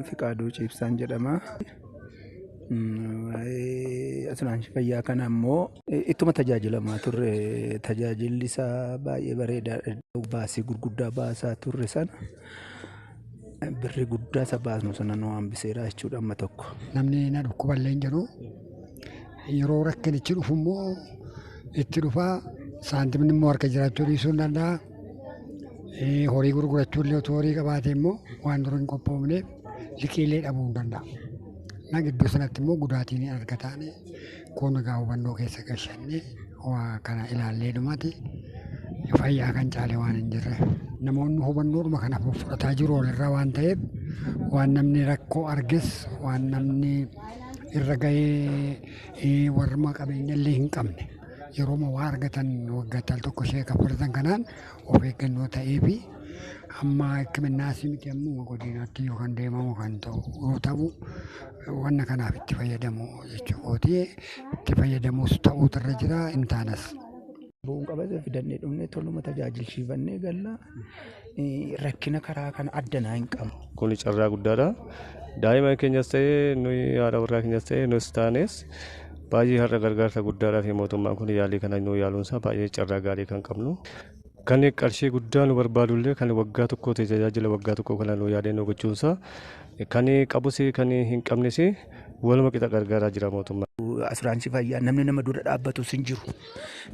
Fiqaaduu Ciibsaan jedhama. Waa'ee inshuraansii fayyaa kana immoo ittuma tajaajilamaa turre. Tajaajilli isaa baay'ee bareedaadha. Baasii gurguddaa baasaa turre sana birrii guddaa isa baasnu sana nu hambiseera jechuudha amma tokko. Namni na dhukkuballee hin jedhu. Yeroo rakkinichi dhufu immoo itti dhufaa, saantimni immoo harka jiraachuu dhiisuu hin danda'a. Horii gurgurachuu illee otoo horii qabaate immoo waan dura hin qophoofneef liqiilee dhabuu hin danda'a. Na gidduu sanatti immoo gudaatiin hin argataan. Kun egaa hubannoo keessa galchannee waa kana ilaallee dhumati fayyaa kan caale waan hin jirre. Namoonni hubannoodhuma kana fudhataa jiru walirraa waan ta'eef, waan namni rakkoo arges, waan namni irra gahee, warra qabeenya illee hin qabne yeroo waa argatan waggaatti al tokko ishee kaffalatan kanaan of eeggannoo ta'ee fi hamma hikkiminnaas miti, ammuma godinaatti yookaan deemamu kan ta'u yoo ta'u, wanna kanaaf itti fayyadamu jechuudha. Itti fayyadamus ta'uutu irra jira, hin taanes. Bu'uun qabate fidannee dhufnee toluma tajaajilchiifannee galla. Rakkina karaa kana addanaa hin qabnu. Kuni carraa guddaadha. Daa'ima keenyas ta'ee nuyi, haadha warraa keenyas ta'ee nus taanes, baay'ee har'a gargaarsa guddaadhaa fi mootummaan kun yaalii kana nu yaaluunsaa baay'ee carraa gaarii kan qabnu. Kan qarshii guddaa nu barbaadullee kan waggaa tokkooti, tajaajila waggaa tokko kana nu yaadee nu gochuunsaa kan qabus kan hin qabnes waluma qixa gargaaraa jira mootummaan. Inshuraansii fayyaa namni nama dura dhaabbatus hin jiru.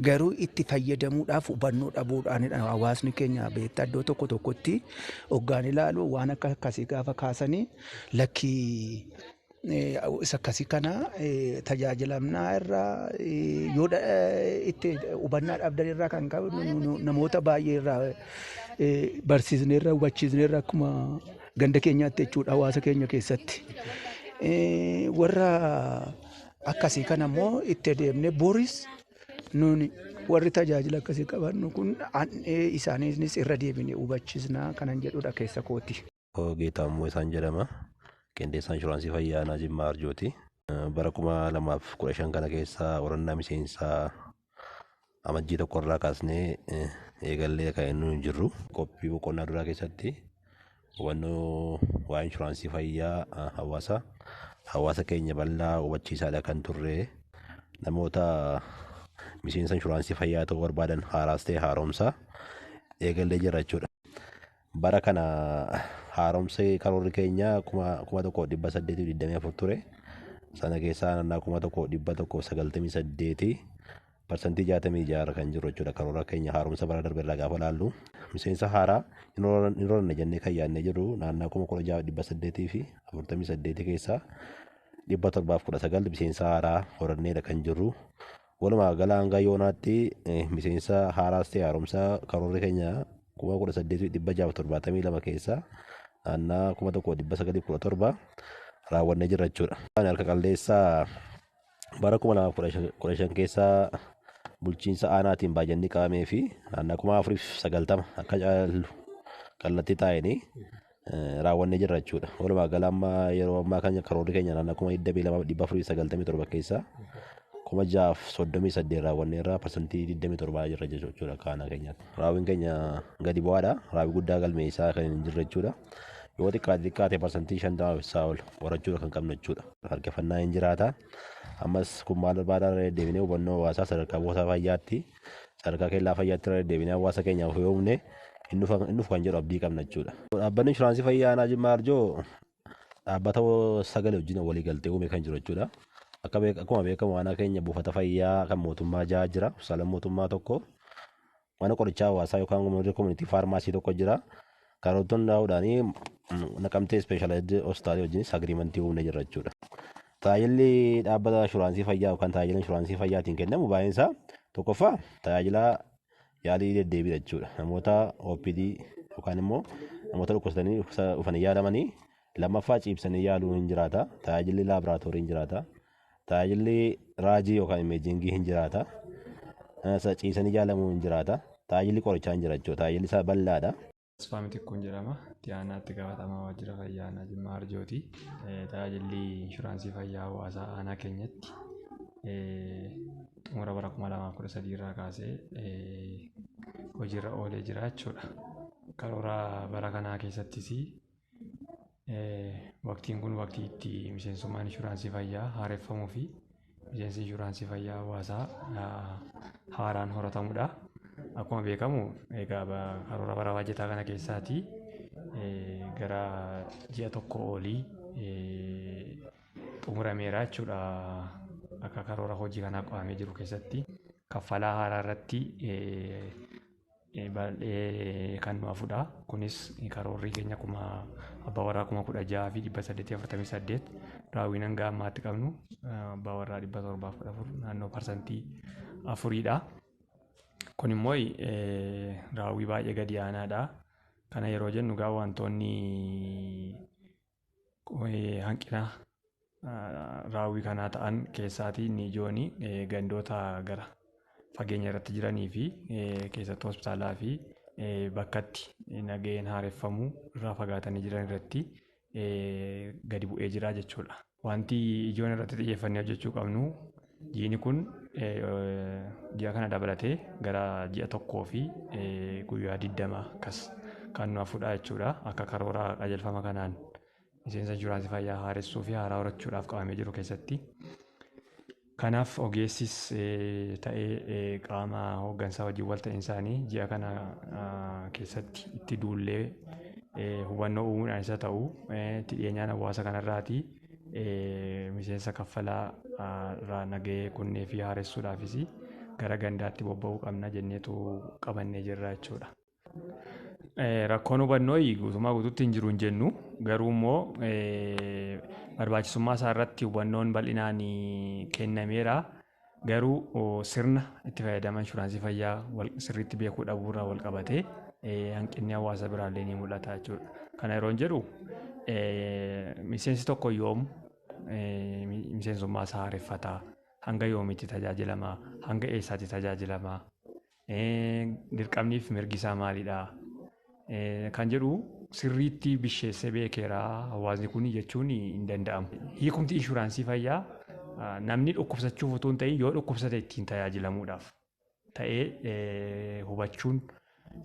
Garuu itti fayyadamuudhaaf hubannoo dhabuudhaanidha. Hawaasni keenya beektaa iddoo tokko tokkotti hoggaan ilaalu waan akka akkasii gaafa kaasanii, lakkii, isa akkasii kana tajaajilamnaa irraa yoo itti hubannaa dhabdan irraa kan ka'u, namoota baay'ee irraa barsiisneerra, hubachiisneerra akkuma ganda keenyaatti jechuudha, hawaasa keenya keessatti. Warra akkasii kana immoo itti deemnee boris nuuni warri tajaajila akkasii qabannu kun isaanis irra deebine hubachiisnaa kanan jedhudha keessa kooti. Geetaammoo isaan jedhama. Qindeessaan inshuraansii fayyaa aanaa Jimmaa Arjooti. Bara 2015 kana keessa horannaa miseensaa Amajjii 1 irraa kaasnee eegallee kan inni jirru. Qophii boqonnaa duraa keessatti hubannoo waa'ee inshuraansii fayyaa hawaasa keenya bal'aa hubachiisaadha kan turre. Namoota miseensa inshuraansii fayyaa ta'uu barbaadan haaraas ta'e haaromsa eegallee jira jechuudha. Bara kana haaromsi karoorri keenya 1824 ture. Sana keessaa naannaa 1198, 66% kan jiru jechuudha karoora keenya haaromsa bara darbe irraa gaafa laallu. Miseensa haaraa hin horanne jennee kan yaadnee jirru naannaa 16,848 keessaa 719 miseensa haaraa horanneedha kan jirru. Walumaa gala hanga yoonaatti miseensa haaraas ta'e haaromsa karoorri keenya 18,672 keessaa naannaa 1917 raawwannee jirra jechuudha. Harka qalleessaa bara 2015 keessa bulchiinsa aanaatiin baajjanni qabamee fi naannaa 4090 akka caalu kallattii taa'anii raawwannee jirra jechuudha. Walumaa gala amma yeroo ammaa kana karoorri keenya naannaa 22,497 keessaa 6038 raawwanneerra, 27% jirra jechuudha kaanaa keenyaatti. Raawwiin keenya gadi bu'aadha. Raawwii guddaa galmeessaa kan hin jirre jechuudha. Yoo xiqqaate xiqqaate 50% isaa ol horachuudha kan qabnu jechuudha. Harkifannaa hin jiraata. Ammas kun maal barbaadaa? Irra deddeebinee hubannoo hawaasaa sadarkaa buufata fayyaatti, sadarkaa kellaa fayyaatti irra deddeebinee hawaasa keenyaaf yoo humne hin dhufu kan jedhu abdii qabna jechuudha. Dhaabbanni inshuraansii fayyaa aanaa Jimmaa Arjoo dhaabbata sagalee wajjin walii galtee uume kan jiru jechuudha. Akkuma beekamu aanaa keenya buufata fayyaa kan mootummaa jaha jira. Hospitaala mootummaa tokko, mana qorichaa hawaasaa yookaan community pharmacy tokko jira. Karoorri hundaa'uudhaan Naqamtee Specialized Hospitaalii wajjinis agreement uumne jirra jechuudha. Tajaajilli dhaabbata inshuraansii fayyaa yookaan tajaajila inshuraansii fayyaatiin kennamu baay'een isaa tokkoffaa tajaajila yaalii deddeebiidha jechuudha. Namoota OPD yookaan immoo namoota dhukkubsatanii dhufanii yaalamanii, lammaffaa ciibsanii yaaluu hin jiraata. Tajaajilli laaboraatoorii hin jiraata. Tajaajilli raajii yookaan imaging hin jiraata. Ciisanii yaalamuu hin jiraata. Tajaajilli qorichaa hin jira jechuudha. Tajaajilli isaa bal'aadha. Tasfaa Mitikkuun jedhama. Itti aanaatti gaafatamaa waajjira fayyaa aanaa Jimmaa Arjooti. Tajaajilli inshuraansii fayyaa hawaasaa aanaa keenyatti xumura bara 2013 irraa kaasee hojiirra oolee jira jechuudha. Karoora bara kanaa keessattis Waqtiin kun waqtii itti miseensummaan inshuraansii fayyaa haareffamuu fi miseensi inshuraansii fayyaa hawaasaa haaraan horatamudha. Akkuma beekamu egaa karoora bara baajataa kana keessaati gara ji'a tokko olii xumurameera jechuudha. Akka karoora hojii kanaa qabamee jiru keessatti kaffalaa haaraa irratti baay'ee kan nu hafudha. Kunis karoorri keenya kuma abbaa warraa 16,848 raawwiin hanga ammaatti qabnu abbaa warraa 714 naannoo 4%dha. Kun immoo raawwii baay'ee gadi aanaadha. Kana yeroo jennu egaa wantoonni hanqina raawwii kanaa ta'an keessaatii inni ijoon gandoota gara fageenya irratti jiranii fi keessattuu hospitaalaa fi bakkatti nagaheen haareffamuu irraa fagaatanii jiran irratti gadi bu'ee jira jechuudha. Wanti ijoon irratti xiyyeeffannee hojjechuu qabnu jiini kun ji'a kana dabalatee gara ji'a tokkoo fi guyyaa 20 akkas kan nu hafudha jechuudha. Akka karoora qajeelfama kanaan miseensa inshuraansii fayyaa haaressuu fi haaraa horachuudhaaf qabamee jiru keessatti. Kanaaf ogeessis ta'ee qaama hooggansaa wajjin wal ta'iinsaanii ji'a kana keessatti itti duullee hubannoo uumuudhaan isa ta'u itti dhiyeenyaan hawaasa kanarraati miseensa kaffalaa irraa nagahee kunnee fi haaressuudhaafis gara gandaatti bobba'uu qabna jenneetu qabannee jirra jechuudha. Rakkoon hubannoo guutummaa guutuutti hin jiru hin jennu, garuu immoo barbaachisummaa isaa irratti hubannoon bal'inaan kennameera. Garuu sirna itti fayyadama inshuraansii fayyaa sirriitti beekuu dhabuu irraa wal qabatee hanqinni hawaasa biraallee ni mul'ata jechuudha. Kana yeroo jedhu miseensi tokko yoom miseensummaa isaa haareffata, hanga yoomiitti tajaajilama, hanga eessaatti tajaajilama, dirqamniif mirgi isaa maalidha kan jedhu sirriitti bisheessee beekeera hawaasni kun jechuun hin danda'amu. Hiikumti inshuraansii fayyaa namni dhukkubsachuuf otoo hin ta'in yoo dhukkubsate ittiin tajaajilamuudhaaf ta'ee hubachuun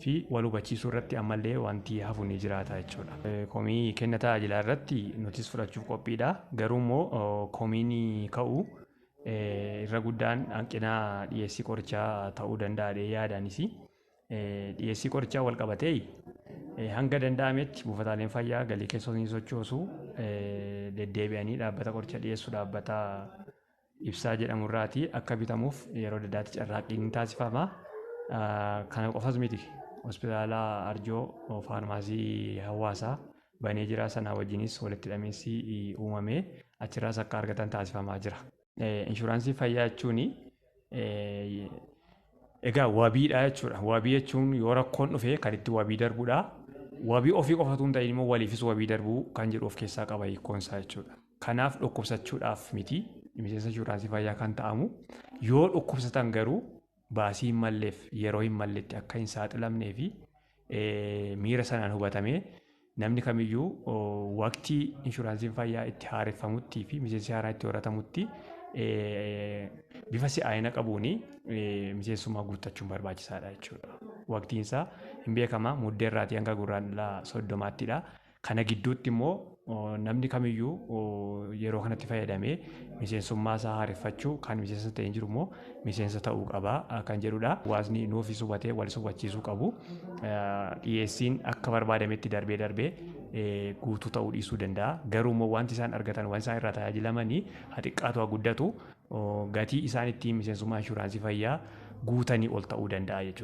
fi wal hubachiisuu irratti ammallee wanti hafu ni jiraata jechuudha. Komii kenna tajaajilaa irratti nutis fudhachuuf qophiidha. Garuu immoo komiin ka'u irra guddaan hanqina dhiyeessii qorichaa ta'uu danda'a yaadaanis. Dhiyeessii qorichaa wal qabatee hanga danda'ametti buufataaleen fayyaa galii keessoo ni sochoosu deddeebi'anii dhaabbata qoricha dhiyeessu dhaabbata ibsaa jedhamu irraati akka bitamuuf yeroo adda carraaqqiin ni taasifama. Kana qofas miti, hospitaala Arjoo faarmaasii hawaasaa banee jira, sanaa wajjinis walitti hidhamiinsi uumamee achirraas akka argatan taasifamaa jira. Inshuraansii fayyaa jechuun egaa wabiidha jechuudha. Wabii jechuun yoo rakkoon dhufe kan itti wabii darbudha. Wabii ofii qofatu hin ta'in immoo waliifis wabii darbuu kan jedhu of keessaa qaba hiikkoonsaa jechuudha. Kanaaf dhukkubsachuudhaaf miti miseensa inshuraansii fayyaa kan ta'amu, yoo dhukkubsatan garuu baasii hin malleef yeroo hin malletti akka hin saaxilamnee fi miira sanaan hubatamee namni kamiyyuu waqtii inshuraansiin fayyaa itti haareffamuttii fi miseensi haaraa itti horatamutti bifa si'aayina qabuun miseensummaa guuttachuun barbaachisaadha jechuudha. Waqtiin isaa hin beekama, muddee irraatii hanga gurraandhala 30ttidha. Kana gidduutti immoo namni kamiyyuu yeroo kanatti fayyadamee miseensummaa isaa haareffachuu, kan miseensa ta'ee jiru immoo miseensa ta'uu qaba kan jedhudha. Hawaasni nuufis hubatee wal hubachiisuu qabu. Dhiyeessiin akka barbaadametti darbee darbee guutuu ta'uu dhiisuu danda'a. Garuu immoo wanti isaan argatan, wanti isaan irraa tajaajilamanii haa xiqqaatu haa guddatu gatii isaan ittiin miseensummaa inshuraansii fayyaa guutanii ol ta'uu danda'a jechuudha.